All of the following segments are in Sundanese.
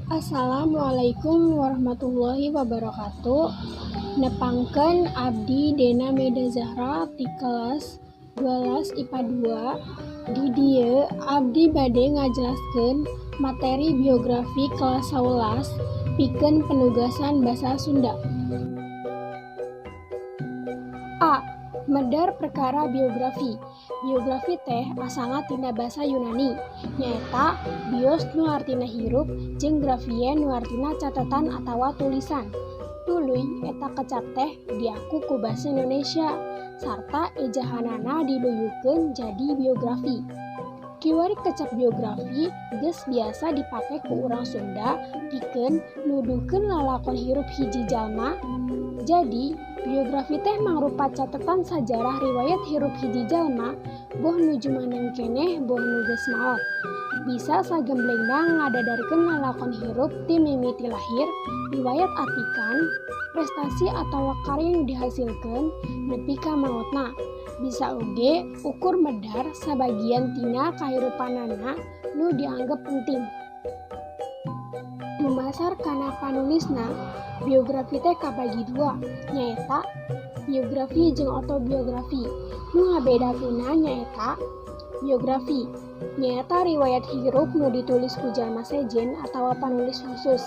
Assalamualaikum warahmatullahi wabarakatuh. Nepangkeun abdi Dena Meda Zahra ti kelas 12 IPA 2. Di dieu abdi bade ngajelaskeun materi biografi kelas 11 pikeun penugasan basa Sunda. A. Medar perkara biografi. Biografi teh asalna tina basa Yunani, nyaeta bios nu artina hirup jeung graphein nu artina catetan atawa tulisan. Tuluy eta kecap teh diaku ku basa Indonesia sarta ejahanana diluyukeun jadi biografi. Kiwari kecap biografi geus biasa dipake ku urang Sunda pikeun nuduhkeun lalakon hirup hiji jalma. Jadi, biografi teh mangrupa catetan sajarah riwayat hirup hiji jalma, boh nu jumeneng keneh boh nu geus maot. Bisa sagemblengna ngadadarkeun lalakon hirup ti mimiti lahir, riwayat atikan, prestasi atawa karya nu dihasilkeun nepi ka maotna. Bisa oge ukur medar sabagian tina kahirupanana nu dianggep penting. Dumasar kana panulisna, biografi teh kabagi dua, nyaeta biografi jeung otobiografi. Nu ngabedakeunna nyaeta biografi nyaeta riwayat hirup nu ditulis ku jalma sejen atawa panulis khusus.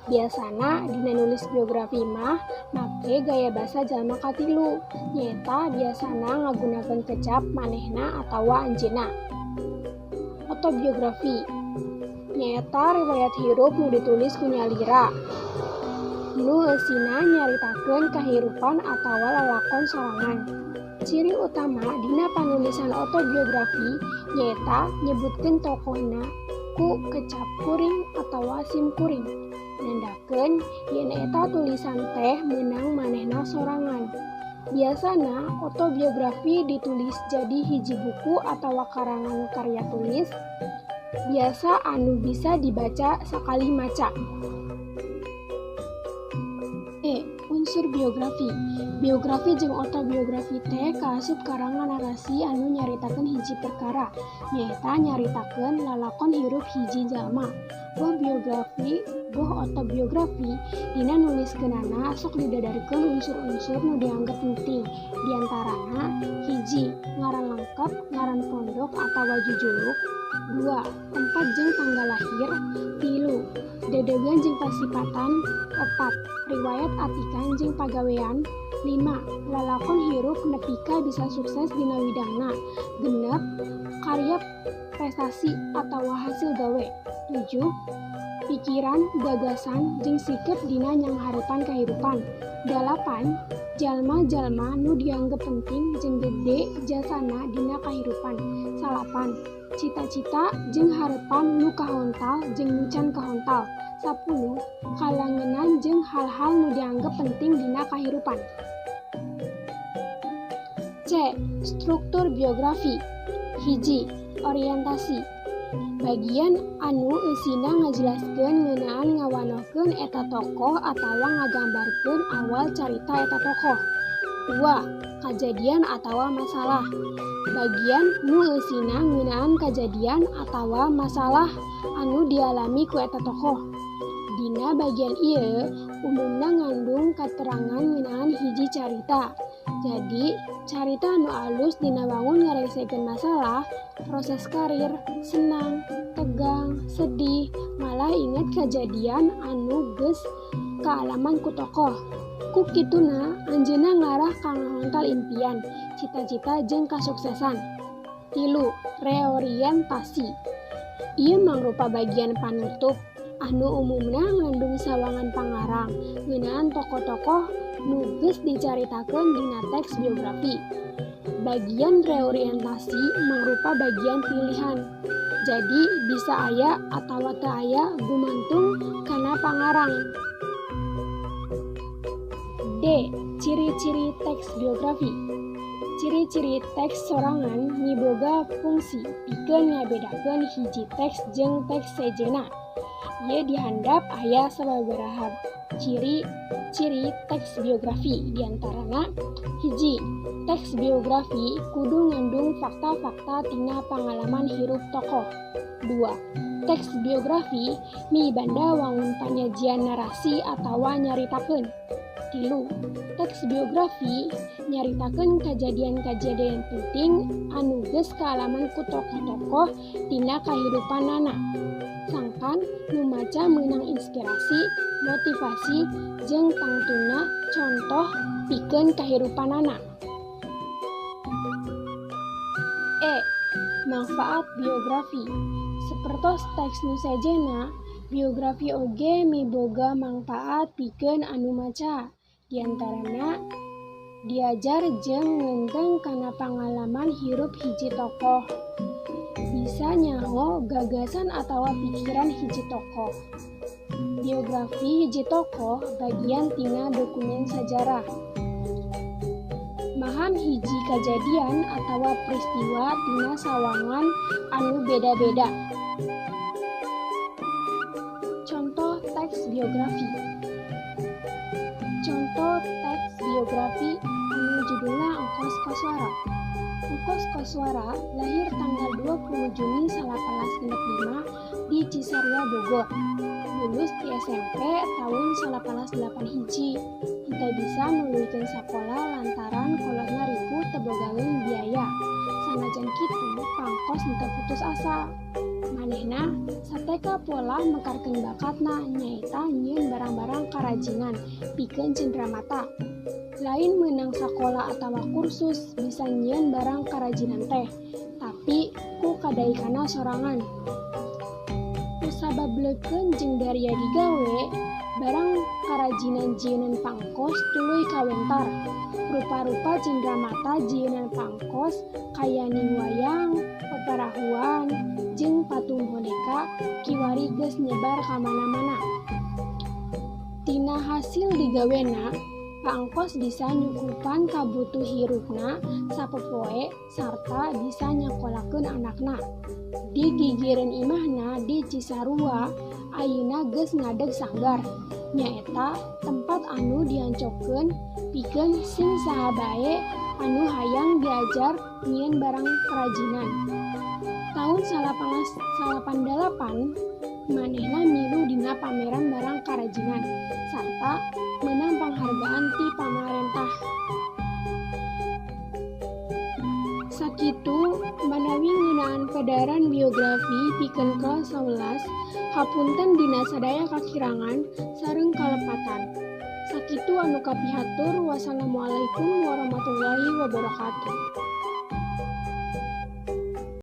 Biasana dina nulis biografi mah make gaya basa jalma katilu, nyaeta biasana ngagunakeun kecap manehna atawa anjeunna. Otobiografi nyaeta riwayat hirup nu ditulis ku nyalira, nu eusina nyaritakeun kahirupan atawa lalakon sorangan. Ciri utama dina panulisan otobiografi nyaeta nyebutkeun tokohna ku kecap kuring atawa sim kuring, nandakeun yen eta tulisan teh meunang manehna sorangan. Biasana otobiografi ditulis jadi hiji buku atawa karangan karya tulis biasa anu bisa dibaca sakali maca. E. Unsur biografi. Biografi jeung otobiografi teh kaasup karangan narasi anu nyaritakeun hiji perkara, nyaeta nyaritakeun lalakon hirup hiji jalma. Boh biografi boh otobiografi, dina nuliskeunana sok didadarkeun unsur-unsur nu dianggep penting, diantarana: 1. Ngaran lengkep, ngaran pondok atawa jujuluk. 2. Tempat jeung tanggal lahir. 3. Dedegan jeung pasipatan. 4. Riwayat atikan jeung pagawean. 5. Lalakon hirup nepi ka bisa sukses dina widangna. 6. Karya prestasi atawa hasil gawe. 7. Pikiran, gagasan, jeung sikep dina nyanghareupan kahirupan. 8. Jalma-jalma nu dianggep penting jeung gede jasana dina kahirupan. 9. Cita-cita jeung harepan nu kahontal jeung nu can kahontal. 10. Kalangenan jeung hal-hal nu dianggep penting dina kahirupan. C. Struktur biografi. 1. Orientasi. Bagian anu eusina ngajelaskeun ngeunaan ngawanohkeun eta tokoh atawa ngagambarkeun awal carita eta tokoh. 2. Kajadian atawa masalah. Bagian nu eusina ngeunaan kajadian atawa masalah anu dialami ku eta tokoh. Dina bagian ieu umumna ngandung katerangan ngeunaan hiji carita. Jadi, carita anu alus dina wangun ngaresekeun masalah, proses karir, senang, tegang, sedih, malah inget kajadian anu geus kaalaman ku tokoh. Ku kituna anjeunna ngarah ka ngahontal impian, cita-cita jeung kasuksesan. 3. Reorientasi. Ieu mangrupa bagian panutup anu umumna ngandung sawangan pangarang ngeunaan tokoh-tokoh nu geus dicaritakeun dina teks biografi. Bagian reorientasi mangrupa bagian pilihan. Jadi bisa aya atawa teu aya gumantung kana pangarang. D. Ciri-ciri teks biografi. Ciri-ciri teks sorangan miboga fungsi pikeun ngabedakeun hiji teks jeung teks sejenna. Ieu dihandap aya sababaraha ciri-ciri teks biografi, diantarana: 1. Teks biografi kudu ngandung fakta-fakta tina pangalaman hirup tokoh. 2. Teks biografi mibanda wangun panyajian narasi atawa nyaritakeun. 3. Teks biografi nyaritakeun kajadian-kajadian penting anu geus kaalaman ku tokoh-tokoh dina kahirupanana. Sangkan nu maca meunang inspirasi, motivasi, jeung tangtuna contoh pikeun kahirupanana. E. Manfaat biografi. Sapertos teks nu sejenna, biografi oge miboga mangpaat pikeun anu maca. Diantarana diajar jeung ngeunteung kana pangalaman hirup hiji tokoh. Bisa nyaho gagasan atawa pikiran hiji tokoh. Biografi hiji tokoh bagian tina dokumen sajarah. Maham hiji kajadian atawa peristiwa tina sawangan anu beda-beda. Contoh teks biografi. Contoh teks biografi anu judulna Engkos Koswara. Engkos Koswara lahir tanggal 20 Juni 1965 di Cisarua, Bogor. Lulus di SMP tahun 1981. Henteu bisa nuluykeun sakola lantaran kolotna ripuh teu bogaeun biaya. Sanajan kitu, Pangkos henteu putus asa. Manehna sateka pola mekarkeun bakatna nyaeta nyieun barang-barang karajinan pikeun cenderamata. Lain meunang sakola atawa kursus bisa nyieun barang karajinan teh, tapi ku kadaikana sorangan. Kusabab leukeun jeung daria digawe, barang karajinan jieunan Pangkos tuluy kawentar. Rupa-rupa cenderamata jieunan Pangkos kayaning wayang, paparahuan, jeung patung boneka kiwari geus nyebar ka mana-mana. Tina hasil digawena, Pangkos bisa nyukupan kabutuh hirupna sapopoe sarta bisa nyakolakeun anakna. Di gigireun imahna di Cisarua, ayeuna geus ngadeg sanggar, nyaeta tempat anu diancokkeun pikeun sing saha bae anu hayang diajar nyieun barang karajinan. Taun 1988, manehna milu dina pameran barang karajinan sarta meunang panghargaan ti pamarentah. Sakitu manawi ngeunaan pedaran biografi pikeun kelas 11, hapunten dina sadaya kakirangan sareng kalepatan. Sakitu anu kapihatur, wassalamualaikum warahmatullahi wabarakatuh.